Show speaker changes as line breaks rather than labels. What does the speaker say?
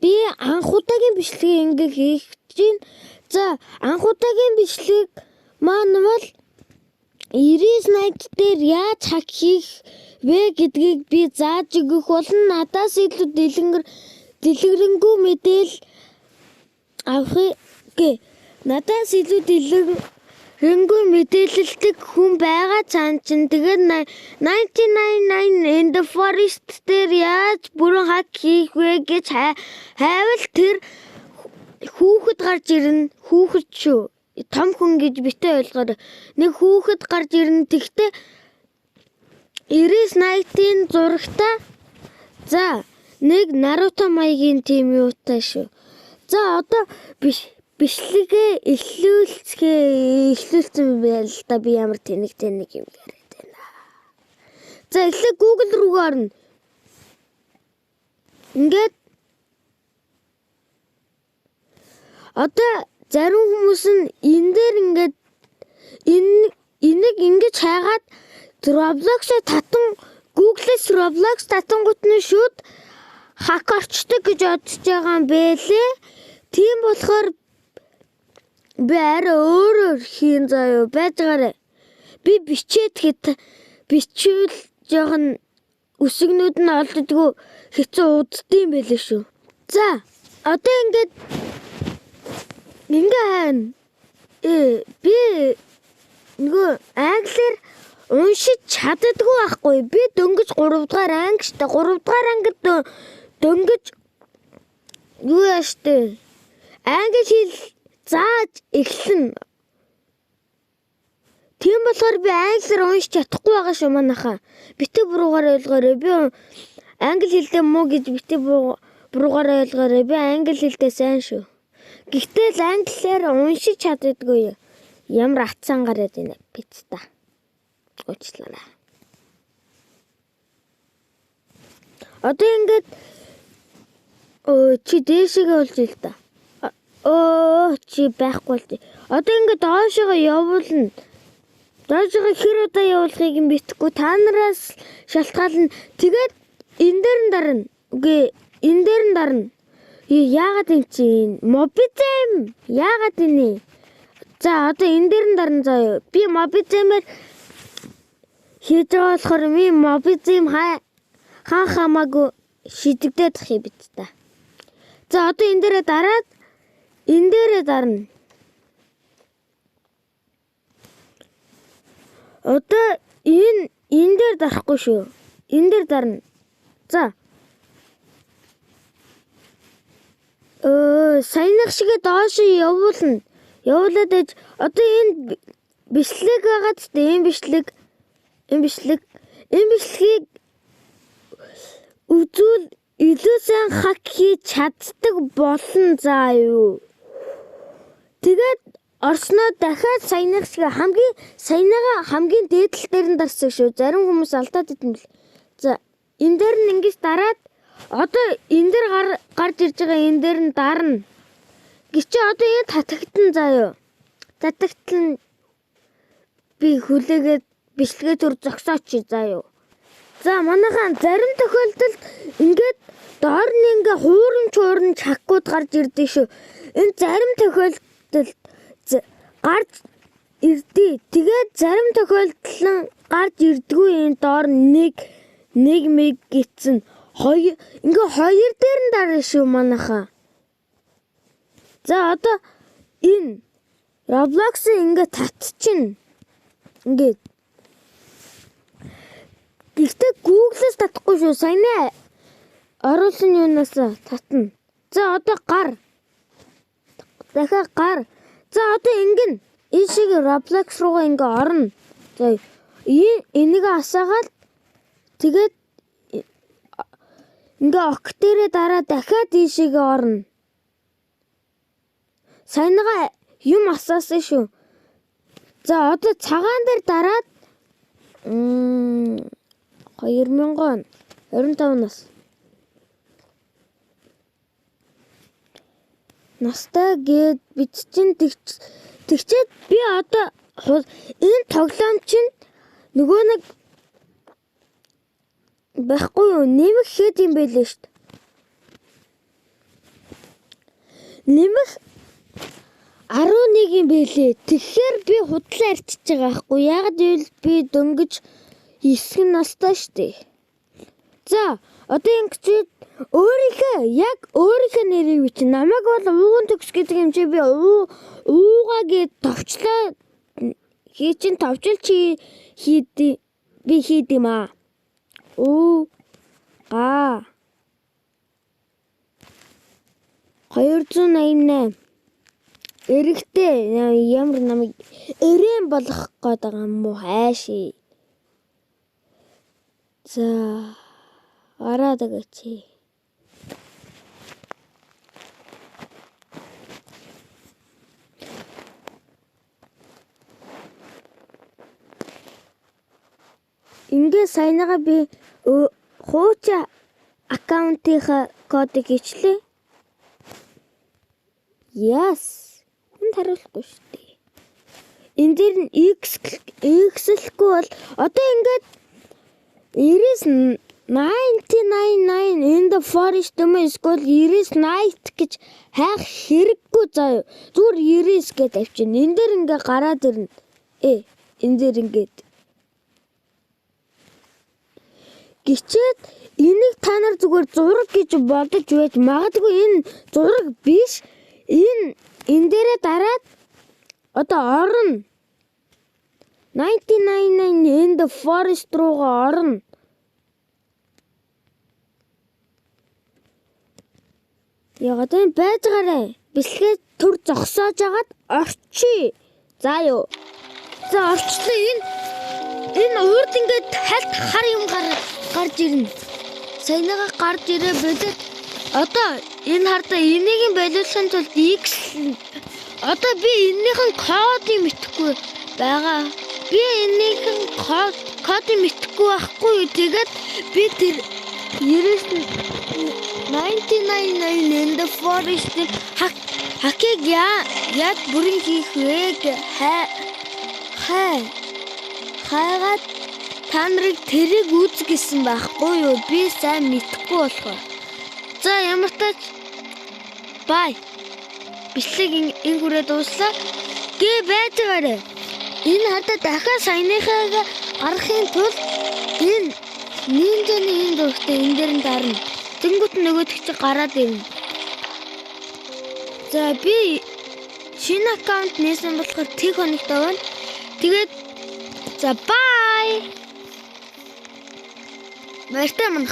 Би анх удаагийн бичлэгийг ингээ хийх гэж байна. За, анх удаагийн бичлэг маань бол Iris Night дээр яаж hack хийх вэ гэдгийг би зааж өгөх болон надаас илүү дэлгэрэнгүй мэдээлэл авахыг надаас илүү дэлгэрэнгүй мэдээлэлтэй хүн байгаа цаан чинь. Тэгээд 999 in the forest дээр яаж бүрэн hack хийх вэ гэж хайвал тэр хүүхэд гарч ирнэ. Хүүхэд шүү. Том хүн гэж битээ ойлгоорой. Нэг хүүхэд гарч ирнэ. Тэгтээ Iris Night-ийн зурагтай за нэг Наруто маягийн тим юутай шүү. За одоо бичлэгээ эхлүүлсэн байл л да, би ямар тэнэг тэнэг юм яриад байна. За эхлээ Google рүүгээ орно. Ингээд одоо зарим хүмүүс нь энэ дээр ингээд энийг ингэж хайгаад Roblox-оо татан Google-с Roblox татангууд нь шүүд hack орчдөг гэж бодож байгаа юм бэлээ. Тийм болохоор би арай өөрөөр хийн заяа байжгаарай. Би бичээд хэд бичвэл жоохон үсгнүүд нь олддгоо хэцүү уддсан байлээ шүү. За одоо ингээд ингээ хайна. Би нөгөө англиар уншиж чаддаггүй байхгүй. Би дөнгөж 3 дугаар анги штэ. 3 дугаар ангид дөнгөж юу яа штэ. Англи хэл зааж эхлэн. Тийм болохоор би англиар уншиж чадахгүй байгаа шүү манайхаа. Битгий буруугаар ойлгоорой. Би англи хэлдээ муу гэж битгий буруугаар ойлгоорой. Би англи хэлдээ сайн шүү. Гэхдээ л англиар уншиж чаддаггүй. Ямар атсан гараад байна пицца. Уучлаарай. Одоо ингээд чи дээшээгээ болж ил та. Чи байхгүй болж. Одоо ингээд доошоогоо явуулна. Доошоогоо хэр удаа явуулахыг нь битгэхгүй. Та нараас шалтгаална. Тэгээд энэ дээр нь дарна. Үгүй энэ дээр нь дарна. Яагаад юм чи Mobizem яагаад энэ? За одоо энэ дээр нь дарна заяа. Би Mobizem-ээр хийж байгаа болохоор ми Mobizem хаан хамаагүй шидэгдээд ах юм биз та. За одоо энэ дээрээ дараад энэ дээрээ дарна. Одоо энэ дээр дарахгүй шүү. Энэ дээр дарна. За. Саяных шигээ доош явуулна. Явуулаад ээж одоо энэ бичлэг байгаа ч энэ бичлэг энэ бичлэгийг үзвэл илүү сайн hack хийж чаддаг болно заа юу. Тэгээд орсноо дахиад саяных шиг хамгийн саяныгаа хамгийн дээд тал дээр нь дарсан шүү. Зарим хүмүүс алдаад идэм бэл. За энэ дээр нь ингэж дараад одоо энэ дээр гарч ирж байгаа энэ дээр нь дарна. Гэвч одоо энэ татагтан заа юу. Татагтан би хүлээгээд бичлэгээ төр зогсооч заа юу. За манайхан зарим тохиолдолд ингээд доор нь ингээ хуурын чуурын чаккууд гарч ирдэг шүү. Энэ зарим тохиолдолд гарч ирдээ. Тэгээд зарим тохиолдол нь гарч ирдэггүй. Энэ доор нэг нэг мэг гитсэн. Хоёр ингээ хоёр дээр нь дарна шүү манайхан. За одоо энэ Roblox ингээ татчихна. Ингээд. Гэхдээ Google-с татахгүй шүү. Саяны оруулсан юунаас татна. За одоо гар. Дахиад гар. За одоо ингэн энэ шиг Roblox руугаа ингээ орно. За энийг асаагаад тэгээд ингээ ок дээрээ дараа дахиад ийшээгээ орно. Саяныгаа юм асаасан шүү. За одоо цагаан дээр дараад 2025 нас. Настай гээд бид чинь тэгчээд би одоо энэ тоглоом чинь нөгөө нэг байхгүй юу? Нэмэх хэд юм бэлээ шүү дээ. Нэмэх 11 юм бэлээ. Тэгэхээр би худлаа арчиж байгаа байхгүй. Яг гэвэл би дөнгөж 9 настай штэ. За одоо ингэж өөрийнхөө яг өөрийнхөө нэрийг бичнэ. Намайг бол ууган төгс гэдэг юм чи би уугаа гэж товчлоо хий чин товчл чи хийд би хийд юм аа. Уу га 288 эрэгтэй ямар намайг эрээн болгох гээд байгаа юм уу хайши. За гараад өгөөч. Ингээ саяныгаа би хуучин аккаунтынхаа кодыг хийчлээ. Yes. Хүн хариулахгүй шүү дээ. Энэ дээр нь X X-лэхгүй бол одоо ингээд 99.99 in the forest юм эсвэл 99 night гэж хайх хэрэггүй заа. Зүгээр 99 гэж тавьчихна. Энэ дээр ингээ гараад ирнэ. Энэ дээр ингээд гिचээд энийг та нар зүгээр зураг гэж бодож байж магадгүй энэ зураг биш. Энэ дээрээ дараад одоо орно. 999 in the forest руугаа орно. Яг одоо энэ байжгаарай. Бэлгээ төр зогсоож агаад орчие. За юу. За орчлоо. Энэ урд ингээд хальт хар юм гарч ирнэ. Саяныгаа гарч ирээ болоод одоо энэ хардаа энийг нь болиулахын тулд X одоо би энэнийхэн кодыг мэдэхгүй байгаа. Би энэнийхэн кодыг мэдэхгүй байхгүй. Тэгээд би тэр 999 in the forest hack-ийг яаж бүрэн хийх вэ хайгаад та нарыг тэрийг үз гэсэн байхгүй юу? Би сайн мэдэхгүй болохоор. За ямар тач бай. Бичлэг энэ хүрээ дууслаа. Гэ байж байгаарэ. Энэ хадаа дахиад саяныхаа гаргахын тулд энэ нинжаны энэ зурагтай энэ дээр нь дарна. Тэнгүүт нөгөөдөг чи гараад ирнэ. За би шинэ аккаунт нээсэн болохоор тэг хоногт байна. Тэгээд за бай. Баяртай мөн.